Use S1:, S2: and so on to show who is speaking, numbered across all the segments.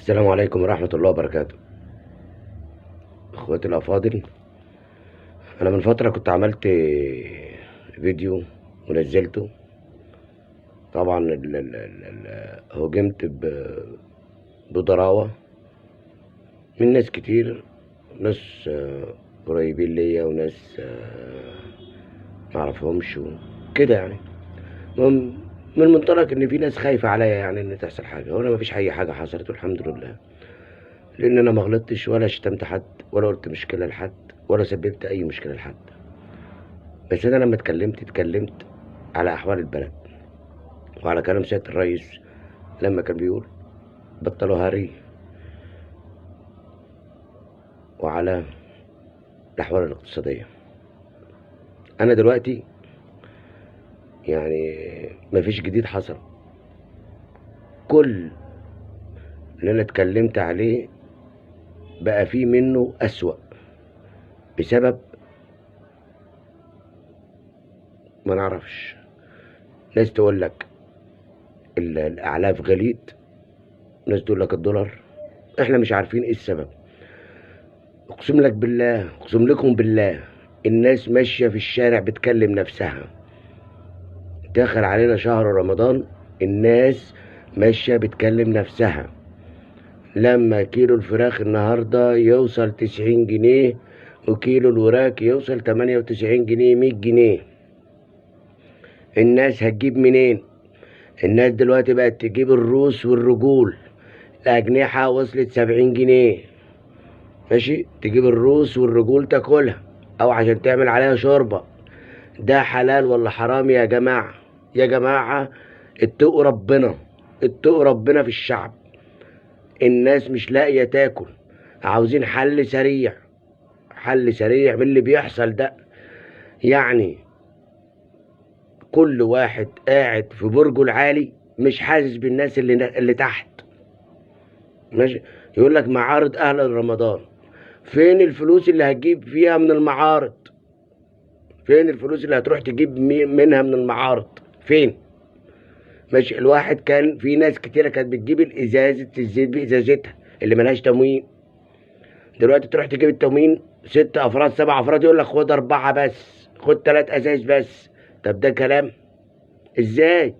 S1: السلام عليكم ورحمة الله وبركاته. اخواتي الافاضل، انا من فترة كنت عملت فيديو ونزلته. طبعا هجمت بضراوة من ناس كتير، ناس قريبين ليا وناس معرفهمش وكده. المهم من منطلق ان في ناس خايفة عليا، ان تحصل حاجة، وانا مفيش اي حاجة حصلت والحمد لله، لان انا ما غلطتش ولا شتمت حد ولا قلت مشكلة لحد ولا سببت اي مشكلة لحد. بس انا لما اتكلمت على احوال البلد وعلى كلام سيادة الرئيس لما كان بيقول بطلوا هري، وعلى الاحوال الاقتصادية. انا دلوقتي مفيش جديد حصل، كل اللي انا اتكلمت عليه بقى فيه منه أسوأ بسبب ما نعرفش. ناس تقول لك الأعلاف غليت، ناس تقول لك الدولار، احنا مش عارفين ايه السبب. اقسم لك بالله، اقسم لكم بالله، الناس ماشية في الشارع بتكلم نفسها. دخل علينا شهر رمضان، الناس ماشية بتكلم نفسها. لما كيلو الفراخ النهاردة يوصل 90 جنيه، وكيلو الوراك يوصل 98 جنيه، 100 جنيه، الناس هتجيب منين؟ الناس دلوقتي بقت تجيب الروس والرجول، الأجنحة وصلت 70 جنيه، ماشي، تجيب الروس والرجول تاكلها أو عشان تعمل عليها شوربة. ده حلال ولا حرام يا جماعة؟ يا جماعة اتقوا ربنا، اتقوا ربنا في الشعب. الناس مش لاقية تاكل، عاوزين حل سريع، حل سريع من اللي بيحصل ده. كل واحد قاعد في برجه العالي مش حاسس بالناس اللي تحت، ماشي. يقول لك معارض أهل رمضان، فين الفلوس اللي هتجيب فيها من المعارض؟ فين الفلوس اللي هتروح تجيب منها من المعارض؟ فين؟ ماشي. الواحد كان في ناس كتيرة كانت بتجيب الإزازة الزيت بإزازتها اللي ملهاش تموين. دلوقتي تروح تجيب التموين 6 أفراد 7 أفراد، يقول لك خد 4 بس، خد 3 أزايز بس. طب ده كلام إزاي؟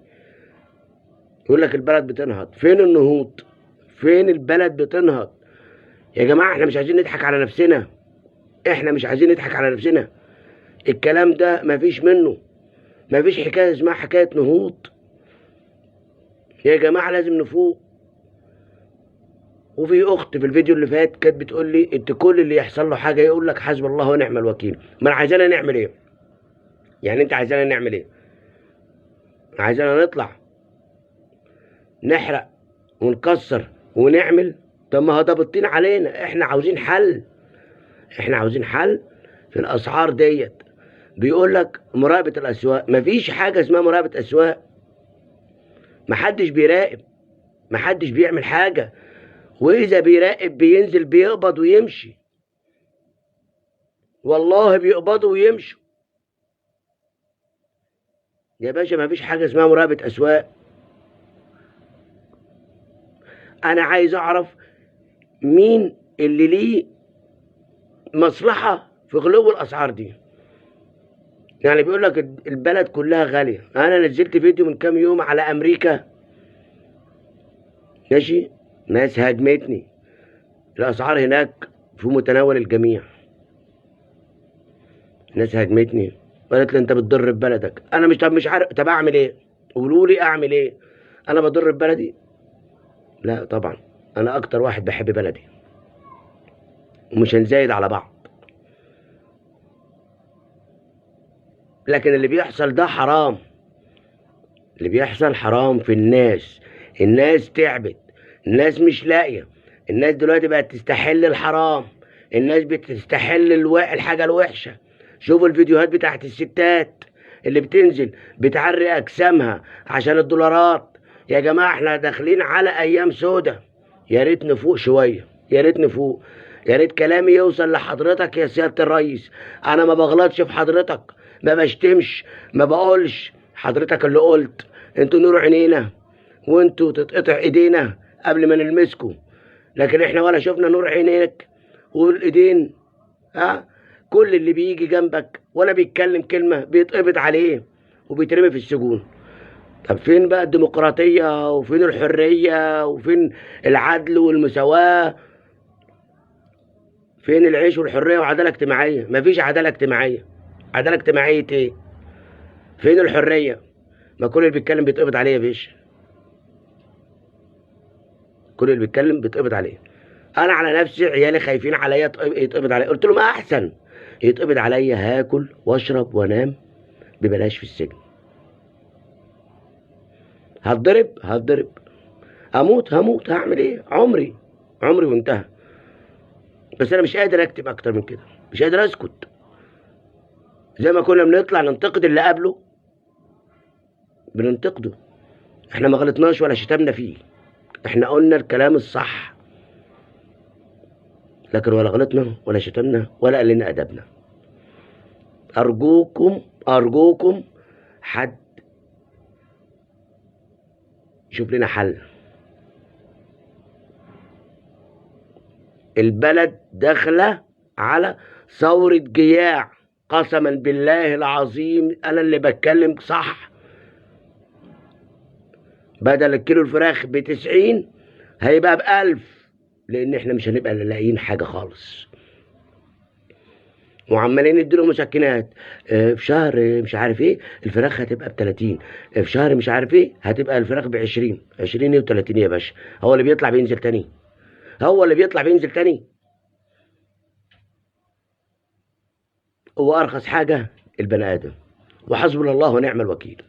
S1: يقول لك البلد بتنهض. فين النهوض؟ فين البلد بتنهض؟ يا جماعة احنا مش عايزين نضحك على نفسنا، احنا مش عايزين نضحك على نفسنا. الكلام ده مفيش منه، مفيش حكاية اسمها حكاية نهوض. يا جماعة لازم نفوق. وفي أخت في الفيديو اللي فات كانت بتقول لي أنت كل اللي يحصل له حاجة يقول لك حسب الله ونعم الوكيل. ما أنا عايزانا نعمل إيه؟ أنت عايزانا نعمل إيه؟ عايزانا نطلع نحرق ونكسر ونعمل؟ طب ما هو ده بالطين علينا. إحنا عاوزين حل، إحنا عاوزين حل في الأسعار ديت. بيقول لك مراقبة الأسواق، مفيش حاجة اسمها مراقبة أسواق. محدش بيراقب، محدش بيعمل حاجة، وإذا بيراقب بينزل بيقبض ويمشي. والله بيقبضوا ويمشوا يا باشا. مفيش حاجة اسمها مراقبة أسواق. أنا عايز أعرف مين اللي ليه مصلحة في غلو الأسعار دي. بيقول لك البلد كلها غالية. أنا نزلت فيديو من كام يوم على أمريكا، ماشي، ناس هاجمتني. الأسعار هناك في متناول الجميع. ناس هاجمتني وقالت لي أنت بتضر ببلدك. أنا مش، طب مش عارف، طب أعمل إيه؟ قولوا لي أعمل إيه؟ أنا بضر ببلدي؟ لا طبعا، أنا أكتر واحد بحب بلدي، ومش هنزايد على بعض. لكن اللي بيحصل ده حرام، اللي بيحصل حرام في الناس. الناس تعبت، الناس مش لاقية، الناس دلوقتي بقت تستحل الحرام، الناس بتستحل الحاجة الوحشة. شوفوا الفيديوهات بتاعت الستات اللي بتنزل بتعري أجسامها عشان الدولارات. يا جماعة احنا داخلين على أيام سودة، يا ريت نفوق شوية، يا ريت نفوق، يا ريت كلامي يوصل لحضرتك يا سيادة الرئيس. أنا ما بغلطش في حضرتك، ما بشتمش، ما بقولش، حضرتك اللي قلت انتوا نور عينينا وانتوا تتقطع ايدينا قبل ما نلمسكوا. لكن احنا ولا شفنا نور عينيك والايدين. ها، كل اللي بيجي جنبك ولا بيتكلم كلمة بيتقبض عليه وبيترمي في السجون. طب فين بقى الديمقراطية، وفين الحرية، وفين العدل والمساواة؟ فين العيش والحرية وعدالة اجتماعية؟ مفيش عدالة اجتماعية. عدالة اجتماعية ايه؟ فين الحرية؟ ما كل اللي بيتكلم بيتقبض عليه يا باشا، كل اللي بيتكلم بيتقبض عليه. انا على نفسي عيالي خايفين عليا يتقبض عليا، قلت لهم احسن يتقبض عليا، هاكل واشرب وانام ببلاش في السجن. هتضرب هتضرب، هموت هموت، هعمل ايه؟ عمري عمري وانتهى. بس انا مش قادر اكتب اكتر من كده، مش قادر اسكت. زي ما كنا بنطلع ننتقد اللي قبله بننتقده، احنا ما غلطناش ولا شتمنا فيه، احنا قلنا الكلام الصح، لكن ولا غلطنا ولا شتمنا ولا قلنا ادبنا. ارجوكم ارجوكم حد يشوف لنا حل. البلد داخله على ثورة جياع، قسما بالله العظيم انا اللي بتكلم صح. بدل الكيلو الفراخ ب90 هيبقى ب1000، لان احنا مش هنبقى لاقيين حاجة خالص. وعمالين يديله مسكنات، في شهر مش عارف ايه الفراخ هتبقى ب30، في شهر مش عارف ايه هتبقى الفراخ ب20، 20 و30 يا باشا. هو اللي بيطلع بينزل تاني، هو اللي بيطلع بينزل تاني. هو ارخص حاجة البني ادم، وحسبنا الله ونعم الوكيل.